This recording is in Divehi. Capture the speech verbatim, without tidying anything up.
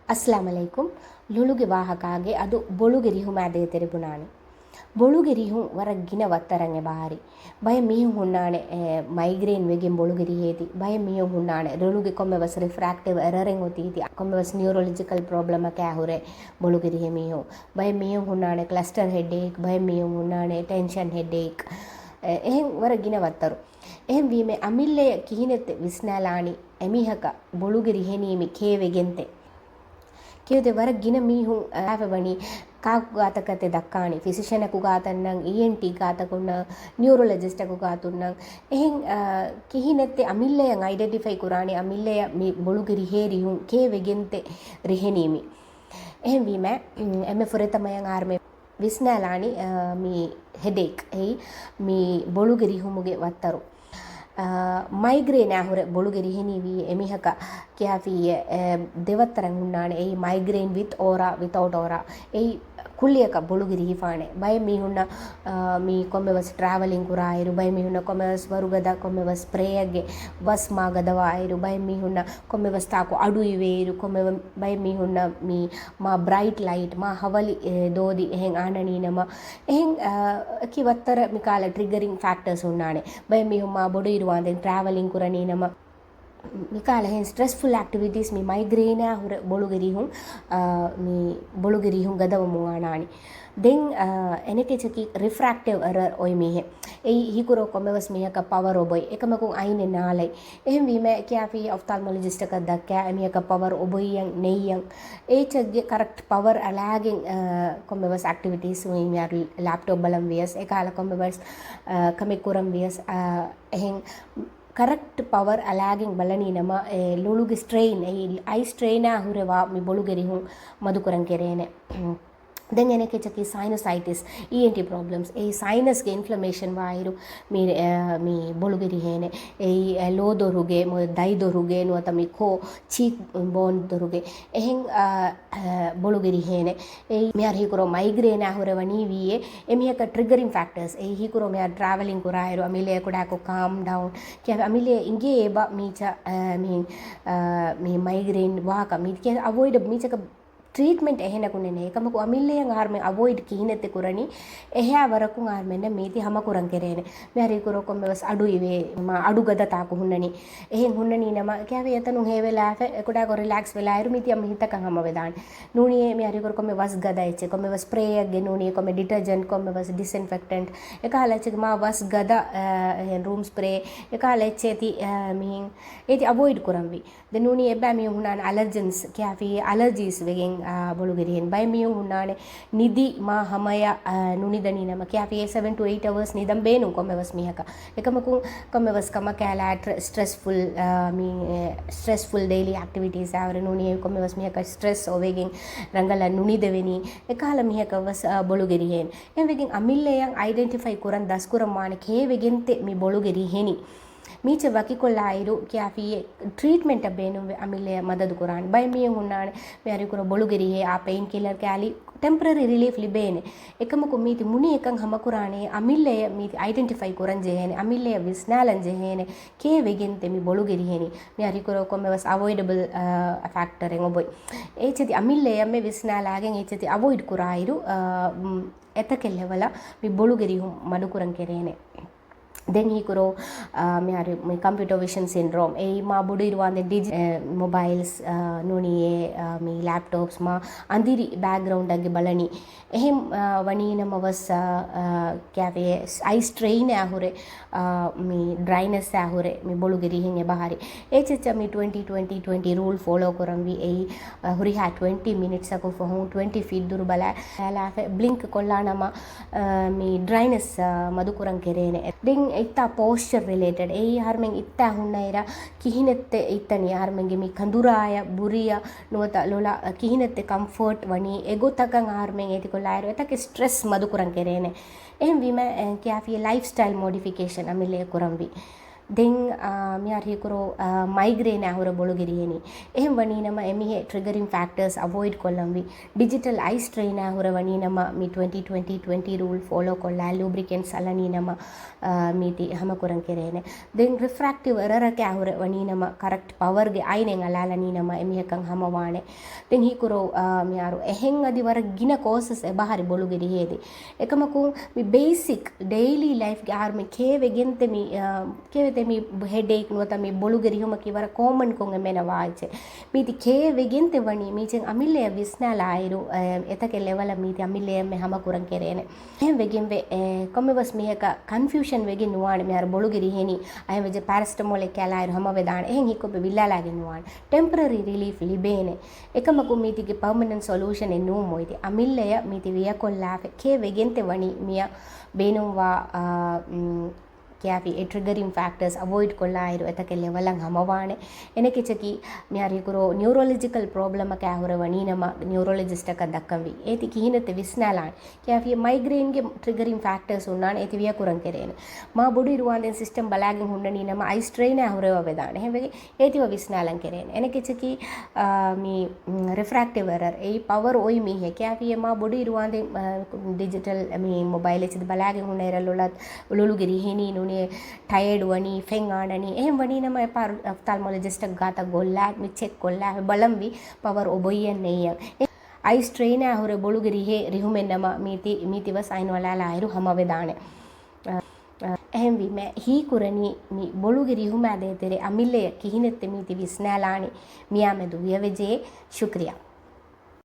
އައްސަލާމް ޢަލައިކުމް. ލޮލުގެ ވާހަކާގެ އަދު ބޮޅުގެ ރިހުމާ ދޭތެރެ ބުނާނެ. ބޮޅުގެ ރިހުން ވަރަށް ގިނަ ވައްތަރަށް އެބަހާރި. ބައެއް މީހުން ހުންނާނެ، އެ، މައިގްރޭން ވެގެން ބޮޅުގެ ރިހޭތި. ބައެއް މީހުން ހުންނާނެ ރޮލުގެ ކޮންމެވެސް ރިފްރެކްޓިވް އެރަރެއް އޮތީތި. ކޮންމެވެސް ނިއުރޮލޮޖިކަލް ޕްރޮބްލަމަކާ ހުރެ ބޮޅުގެ ރިހޭ މީހުން. ބައެއް މީހުން ހުންނާނެ ކްލަސްޓަރ ހެޑްއޭކް، ބައެއް މީހުން ހުންނާނެ ޓެންޝަން ހެޑްއޭކް. އެ، އެހެން ވަރަށް ގިނަ ވައްތަރު. އެހެންވީމެ އަމިއްލަޔަށް ކިހިނެއްތެ ވިސްނާލާނީ އެމީހަކަށް ބޮޅުގެ ރިހެނީމި ކޭ ވެގެންތެ؟ ކިޔުދެ ވަރަށް ގިނަ މީހުން އާފަ ވަނީ ކާކު ގާތަކަށް ތެ ދައްކާނީ، ފިސިޝަނަކު ގާތަށްނަން، އީއެންޓީ ގާތަކުންނަން، ނިއުރޮލޮޖިސްޓަކު ގާތުންނަން. އެހެން، އާ، ކިހިނެއްތެ އަމިއްލަޔަށް އައިޑެންޓިފައި ކުރާނީ އަމިއްލަޔަށް މި ބޮޅުގެ ރިހޭ ރިހުން ކޭ ވެގެންތެ ރިހެނީމި؟ އެހެންވީމަ، އެންމެ ފުރަތަމަޔަށް އާރްމެ ވިސްނާލާނީ، އާ، މި ހެޑޭކް އެއީ މި ބޮޅުގެ ރިހުމުގެ ވައްތަރު. އާ، މައިގްރޭނާ ހުރެ ބޮޅުގެ ރިހެނީވީ އެމީހަކަށް ކިޔާފިއްޔެ، އެ، ދެވައްތަރަށް ހުންނާނެ. އެއީ މައިގްރޭން ވިތް އޯރާ، ވިތައުޓް އޯރާ. އެއީ ކުއްލިއަކަށް ބޮޅުގެ ރިހިފާނެ. ބައެއް މީހުންނަށް، އާ، މި ކޮންމެވެސް ޓްރާވެލިން ކުރާއިރު، ބައެއް މީހުންނަށް ކޮންމެވެސް ވަރުގަދަ، ކޮންމެވެސް ސްޕްރޭއެއްގެ ވަސް މާ ގަދަވާއިރު، ބައެއް މީހުންނަށް ކޮންމެވެސް ތާކު އަޑު އިވޭއިރު، ކޮންމެ، ބައެއް މީހުންނަށް މި މާ ބްރައިޓް ލައިޓް، މާ ހަވަލި، އެ، ދޯދި އެހެން އާންނަނީނަމަ، އެހެން، އަ، އަކި ވައްތަރަށް މިކާލަ ޓްރިގަރިން ފެކްޓަރސް ހުންނާނެ. ބައެއް މީހުން މާ ބޮޑު އިރުވާނދެން ޓްރާވެލިން ކުރަނީނަމަ، މިކާލަ އެހެން ސްޓްރެސްފުލް އެކްޓިވިޓީސް މި މައިގްރޭނާ ހުރެ ބޮޅުގެ ރިހުން، އަ، މި ބޮޅުގެ ރިހުން ގަދަވަމުން އަންނާނީ. ދެން، އަ، އެނެކެޗަކީ ރިފްރެކްޓިވް އެރަރ އޮތް މީހެއް. އެއީ ހީކުރޯ ކޮންމެވެސް މީހަކަށް ޕަވަރ އޮބޮތް. އެކަމަކު އައިނެއް ނާޅައި. އެހެންވީމަ ކިޔާފި އޮފްތާލްމޮލޮޖިސްޓަކަށް ދައްކާ އެމީހަކަށް ޕަވަރ އޮބޮއްޔަން ނެއްޔަން. އޭޗަށްގެ ކަރެކްޓް ޕަވަރ އަޅާގެން، އަ، ކޮންމެވެސް އެކްޓިވިޓީސް މިޔާ ލެޕްޓޮޕް ބަލަން ވިޔަސް، އެކާލަ ކޮންމެވެސް، އަ، ކަމެއް ކުރަން ވިޔަސް، އަ، އެހެން ކަރެކްޓް ޕަވަރ އަޅާގެން ބަލަނީ ނަމަ، އެ، ލޮލުގެ ސްޓްރެއިން، އެއީ އައި ސްޓްރެއިނާ ހުރެވާ މި ބޮޅުގެ ރިހުން މަދުކުރަން ކެރޭނެ. ދެން އެނެކެޗަކީ ސައިނަސައިޓިސް، އީއެންޓީ ޕްރޮބްލަމްސް. އެއީ ސައިނަސްގެ އިންފްލަމޭޝަން ވާއިރު މި، އެ، މި ބޮޅުގެ ރިހޭނެ. އެއީ، އެ، ލޯ ދޮރުގެ، މު-، ދަތް ދޮރުގެ، ނުވަތަ މި ކޯ، ޗީކް ބޯން ދޮރުގެ. އެހެން، އަ، އަ، ބޮޅުގެ ރިހޭނެ. އެއީ މިހާރު ހީކުރޯ މައިގްރޭނާ ހުރެވަނީ ވީއޭ. އެމީހަކަށް ޓްރިގަރިން ފެކްޓަރސް. އެއީ ހީކުރޯ މިހާރު ޓްރާވެލިން ކުރާއިރު އަމިއްލަ ކުޑާކޮށް ކާމް ޑައުން. ކިޔާ އަމިއްލަ އިނގޭ އެބަ މީޗަ، އަ، މި، އަ، މި މައިގްރޭން ވާހަކަ މީ ކިޔާ އަވޮއިޑް މީޗަކަށް ޓްރީޓްމަންޓް އެހެނަކު ނެނޭ. އެކަމަކު އަމިއްލަޔަށް އަހަރުމެން އަވޮއިޑް ކިހިނެއްތެ ކުރަނީ؟ އެހާ ވަރަކުން އަހަރުމެންނަށް މީތި ހަމަކުރަން ކެރޭނެ. މިހާރު ކުރޯ ކޮންމެވެސް އަޑު އިވޭ، މާ އަޑު ގަދަ ތާކު ހުންނަނީ. އެހެން ހުންނަނީ ނަމަ، ކިޔާވެ އެތަނުން ހޭވެލާފަ، އެކުޑާކޮށް ރިލެކްސް ވެލާއިރު މީތި އަމި ހިތަކަށް ހަމަވެދާނެ. ނޫނީ މިހާރު ކުރޯ ކޮންމެ ވަސް ގަދަ އެއްޗެއް، ކޮންމެވެސް ސްޕްރޭއެއްގެ ނޫނީ، ކޮންމެ ޑިޓަރޖެންޓް، ކޮންމެވެސް ޑިސްއިންފެކްޓެންޓް، އެކަހަލަ އެއްޗެއްގެ މާ ވަސް ގަދަ، އެ، ރޫމް ސްޕްރޭ، އެކަހަލަ އެއްޗެއް ތި، އެ، މިހިން އޭތި އަވޮއިޑް ކުރަންވީ. ދެން ނޫނީ އެއްބައި މީހުން ހުންނާނެ އަލަރޖެންސް، ކިޔާފި އަލަރޖީސް ވެގެން، އާ، ބޮޅުގެ ރިހެން. ބައެއް މީހުން ހުންނާނެ ނިދި މާ ހަމަޔަށް، އާ، ނުނިދަނީ ނަމަ، ކިޔާފި ސެވެން ޓު އެއިޓް އަވަރސް ނިދަން ބޭނުން ކޮންމެވެސް މީހަކަށް. އެކަމަކު ކޮންމެވެސް ކަމަކާ އަޅާ ޓްރެ-، ސްޓްރެސްފުލް، އާ، މި، އެ، ސްޓްރެސްފުލް ޑެއިލީ އެކްޓިވިޓީސް އާވަރެ ނޫނީ ކޮންމެވެސް މީހަކަށް ސްޓްރެސް އޮވެގެން ރަނގަޅަށް ނުނިދެވެނީ. އެކަހަލަ މީހަކަށް ވެސް، އާ، ބޮޅުގެ ރިހެން. އެހެންވެގެން އަމިއްލަޔަށް އައިޑެންޓިފައި ކުރަން ދަސްކުރަން ވާނެ ކޭ ވެގެންތެ މި ބޮޅުގެ ރިހެނީ. މީޗެއް ވަކިކޮށްލާއިރު، ކިޔާފިއްޔެ ޓްރީޓްމަންޓަށް ބޭނުންވެ އަމިއްލަޔަށް މަދަދު ކުރާނެ. ބައެއް މީހުން ހުންނާނެ، މިހާރު ކުރޯ ބޮޅުގެ ރިހޭ އާ ޕެއިން ކިލަރ ކާލި ޓެމްޕަރަރީ ރިލީފް ލިބޭނެ. އެކަމަކު މީތި މުނި އެކަން ހަމަކުރާނެ، އަމިއްލަޔަށް މީތި އައިޑެންޓިފައި ކުރަން ޖެހޭނެ، އަމިއްލަޔަށް ވިސްނާލަން ޖެހޭނެ، ކޭ ވެގެންތެ މި ބޮޅުގެ ރިހެނީ. މިހާރު ކުރޯ ކޮންމެވެސް އަވޮއިޑަބަލް، އާ، ފެކްޓަރެއް އޮބޮތް. އޭޗެތި އަމިއްލަޔަށް މެ ވިސްނާލާގެން އޭޗެތި އަވޮއިޑް ކުރާއިރު، އާ، އެތަކެއް ލެވަލަށް މި ބޮޅުގެ ރިހުން މަޑުކުރަން ކެރޭނެ. ދެން ހީކުރޯ، އާ، މިހާރު މި ކަމްޕިއުޓަރ ވިޝަން ސިންޑްރޯމް. އެއީ މާ ބޮޑު އިރުވާނދެން ޑިޖި-، އެ، މޮބައިލްސް، އާ، ނޫނީ އެ، އާ، މި ލެޕްޓޮޕްސް މާ އަނދިރި ބެކްގްރައުންޑަށް ބަލަނީ. އެހެން، އާ، ވަނީ ނަމަވެސް، އާ، އާ، ކިޔާފިއްޔެ އައި ސްޓްރެއިނާ ހުރެ، އާ، މި ޑްރައިނެސްއާ ހުރެ މި ބޮޅުގެ ރިހެން އެބަހާރި. އޭޗެއްޗަށް މި ޓްވެންޓީ ޓްވެންޓީ ޓްވެންޓީ ރޫލް ފޮލޯ ކުރަންވީ. އެއީ، އާ، ހުރިހާ ޓްވެންޓީ މިނިޓްސަކު ފަހުން ޓްވެންޓީ ފީޓް ދުރު ބަލާ، ބަލާފަ ބްލިންކް ކޮށްލާ ނަމަ، އާ، މި ޑްރައިނެސް، އާ، މަދުކުރަން ކެރޭނެ. ދެން އިއްތާ ޕޯސްޗަރ ރިލޭޓެޑް. އެއީ އަހަރުމެން އިއްތާ ހުންނައިރަށް ކިހިނެއްތެ އިއްތަނީ؟ އަހަރުމެންގެ މި ކަނދުރާޔަށް ބުރިޔަށް ނުވަތަ ލޮލަށް ކިހިނެއްތެ ކަމްފޯޓް ވަނީ؟ އެގޮތަކަށް އަހަރުމެން އޭތިކޮށްލާއިރު އެތަކެއް ސްޓްރެސް މަދުކުރަން ކެރޭނެ. އެހެންވީމަ، އެ، ކިޔާފިޔަ ލައިފް ސްޓައިލް މޮޑިފިކޭޝަން އަމިއްލައަށް ކުރަންވީ. ދެން މިހާރު ހީކުރު މައިގްރޭނާ ހުރެ ބޮޅުގެ ރިހެނީ. އެހެން ވަނީ ނަމަ އެމީހެ ޓްރިގަރިން ފެކްޓަރސް އަވޮއިޑް ކޮށްލަންވީ. ޑިޖިޓަލް އައި ސްޓްރެއިނާ ހުރެ ވަނީ ނަމަ މި ޓްވެންޓީ ޓްވެންޓީ ޓްވެންޓީ ރޫލް ފޯލޯ ކޮށްލާ ލޫބްރިކެންޓްސް އަޅަނީ ނަމަ މީތި ހަމަކުރަން ކެރޭނެ. ދެން ރިފްރެކްޓިވް އެރަރަކާ ހުރެ ވަނީ ނަމަ ކަރެކްޓް ޕަވަރގެ އައިނެއް އަޅާލަނީ ނަމަ އެމީހަކަށް ހަމަވާނެ. ދެން ހީކުރު މިހާރު އެހެން އަދި ވަރަށް ގިނަ ކޯސަސް އެބަހަރި ބޮޅުގެ ރިހޭދި. އެކަމަކު މި ބޭސިކް ޑެއިލީ ލައިފްގެ އަހަރުމެން ކޭވެގެންތެ މި ކޭވެތެ މި ހެޑްއޭކް ނުވަތަ މި ބޮޅުގެ ރިހުމަކީ ވަރަށް ކޯމަން ކޮން އެމެނަ ވާއެއްޗެ. މީތި ކޭވެގެންތެ ވަނީ މީޗެން އަމިއްލަޔަށް ވިސްނާލާއިރު އެތަކެއް ލެވަލަށް މީތި އަމިއްލަޔަށް މެ ހަމަކުރަން ކެރޭނެ. އެހެން ވެގެންވެ ކޮންމެވެސް މީހަކަށް ކަންފިއުޝަން ވެގެން ނުވާނެ. މިހާރު ބޮޅުގެ ރިހެނީ އަހެން ވެއްޖެ ޕެރަސްޓަމޯލެއް ކައިލާއިރު ހަމަވެދާނެ. އެހެން ހިކޮބެ ވިއްލާލާގެން ނުވާނެ. ޓެމްޕަރަރީ ރިލީފް ލިބޭނެ. އެކަމަކު މީތިގެ ޕަރމަނެންޓް ސޮލޫޝަނެއް ނޫން މޮއިތި. އަމިއްލަޔަށް މީތި ވިޔަކޮށްލާފަ ކޭ ވެގެންތެ ވަނީ މިޔަ ބޭނުންވާ ކެޔާފި އެ ޓްރިގަރިން ފެކްޓަރސް އަވޮއިޑް ކޮށްލާއިރު އެތަކެއް ލެވަލަށް ހަމަވާނެ. އެނެކެޗަކީ މިހާރު ހީކުރު ނިއުރޮލޮޖިކަލް ޕްރޮބްލަމަކާ ހުރެ ވަނީ ނަމަ ނިއުރޮލޮޖިސްޓަކަށް ދައްކަންވީ. އޭތި ކިހިނެއްތެ ވިސްނާލާނެ. ކެޔާފި މައިގްރޭންގެ ޓްރިގަރިން ފެކްޓަރސް ހުންނާނެ އޭތި ވިޔަކުރަން ކެރޭނެ. މާ ބޮޑު އިރުވާނދެން ސިސްޓަމް ބަލާގެން ހުންނަނީ ނަމަ އައި ސްޓްރެއިނާ ހުރެވަ ވެދާނެ. އެހެންވެގެން އޭތިވަ ވިސްނާލަން ކެރޭނެ. އެނެކެޗަކީ މި ރިފްރެކްޓިވް އެރަރ އެއީ ޕަވަރ އޮތް މީހެއް ކެޔާފިއެ މާ ބޮޑު އިރުވާނދެން ޑިޖިޓަލް މި މޮބައިލް އެއްޗެތި ބަލާގެން ހުންނަ އިރަށް ލޮލުގެ ރިހެނީ ނޫނޭ ޓަޔަޑް ވަނީ ފެން އާނަނީ. އެހެން ވަނީ ނަމަ އެޕާ އޮފްތާލްމޮލޮޖިސްޓަށް ގާތަށް ގޮއްލާ މި ޗެކް ކޮށްލާ ބަލަންވީ ޕަވަރ އޮބޮއްޔަން ނެއްޔަން. އައި ސްޓްރެއިނާ ހުރެ ބޮޅުގެ ރިހޭ ރިހުމެއް ނަމަ މީތި މީތިވަސް އައިނު އަޅާލާއިރު ހަމަވެދާނެ. އެހެންވީމަ ހީކުރަނީ މި ބޮޅުގެ ރިހުމާ ދޭތެރޭ އަމިއްލަޔަށް ކިހިނެއްތެ މީތި ވިސްނާލާނީ. މިޔާމެދު ވިޔަވެޖެ. ޝުކްރިޔާ.